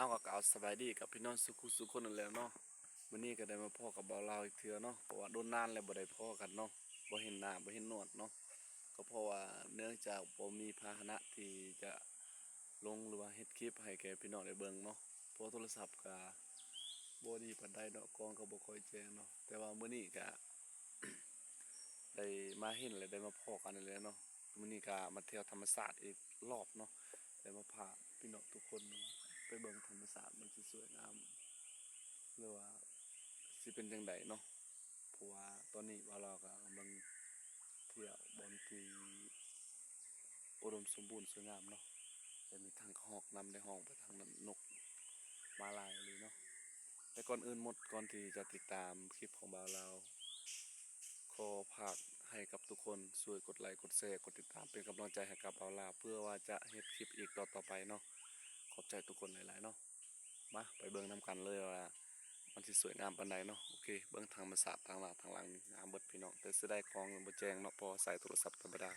ເຮົາກໍກ່າວສະບາຍດີກັບພີ່ນ້ອງສູ່ຄູ່ສູ່ຄົນນັ້ນແຫຼະເນາະ. ມື້ນີ້ກໍໄດ້ມາພໍ້ກັບບ່າວລາວອີກເທື່ອເນາະ ເພາະວ່າດົນນານແລ້ວບໍ່ໄດ້ພໍ້ກັນເນາະ, ບໍ່ເຫັນໜ້າ ບໍ່ເຫັນໜວດເນາະ. ກໍເພາະວ່າເນື່ອງຈາກບໍ່ມີພາຫະນະທີ່ຈະລົງ ຫຼືວ່າເຮັດຄລິບໃຫ້ແກ່ພີ່ນ້ອງໄດ້ເບິ່ງເນາະ, ເພາະໂທລະສັບກໍບໍ່ດີປານໃດເນາະ, ກ້ອງກໍບໍ່ຄ່ອຍແຈ້ງເນາະ. ແຕ່ວ່າມື້ນີ້ກໍ ໄດ້ມາເຫັນ ແລະ ໄດ້ມາພໍ້ກັນນີ້ແຫຼະເນາະ. ມື້ນີ້ກໍມາທ່ຽວທຳມະຊາດອີກລອບເນາະ, ໄດ້ມາພາພີ່ນ້ອງທຸກຄົນໄປເບິ່ງທຳມະຊາດ ມັນຊິສວຍງາມ ຫຼືວ່າຊິເປັນຈັ່ງໃດເນາະ. ເພາະວ່າຕອນນີ້ບ່າວລາວກໍກຳລັງທ່ຽວບ່ອນທີ່ອຸດົມສົມບູນສວຍງາມເນາະ, ແລະ ມີທັງກະຮອກນຳ ໄດ້ຮ້ອງໄປທາງນັ້ນ ນົກມາຫຼາຍອີ່ຫຼີເນາະ. ແຕ່ກ່ອນອື່ນໝົດ ກ່ອນທີ່ຈະຕິດຕາມຄລິບຂອງບ່າວລາວ ຂໍຝາກໃຫ້ກັບທຸກຄົນຊ່ວຍກົດໄລ ກົດແຊ ກົດຕິດຕາມ ເປັນກຳລັງໃຈໃຫ້ກັບບ່າວລາວ ເພື່ອວ່າຈະເຮັດຄລິບອີກຕໍ່ໆໄປເນາະ. ຂອບໃຈທຸກຄົນຫຼາຍໆເນາະ. ມາໄປເບິ່ງນຳກັນເລີຍວ່າມັນຊິສວຍງາມປານໃດເນາະ. ໂອເຄ ເບິ່ງທຳມະຊາດທາງໜ້າທາງຫຼັງນີ້ງາມເບິດພີ່ນ້ອງ, ແຕ່ເສຍດາຍກ້ອງຍັງບໍ່ແຈ້ງເນາະ ເພາະວ່າໃຊ້ໂທລະສັບທຳມະດາ.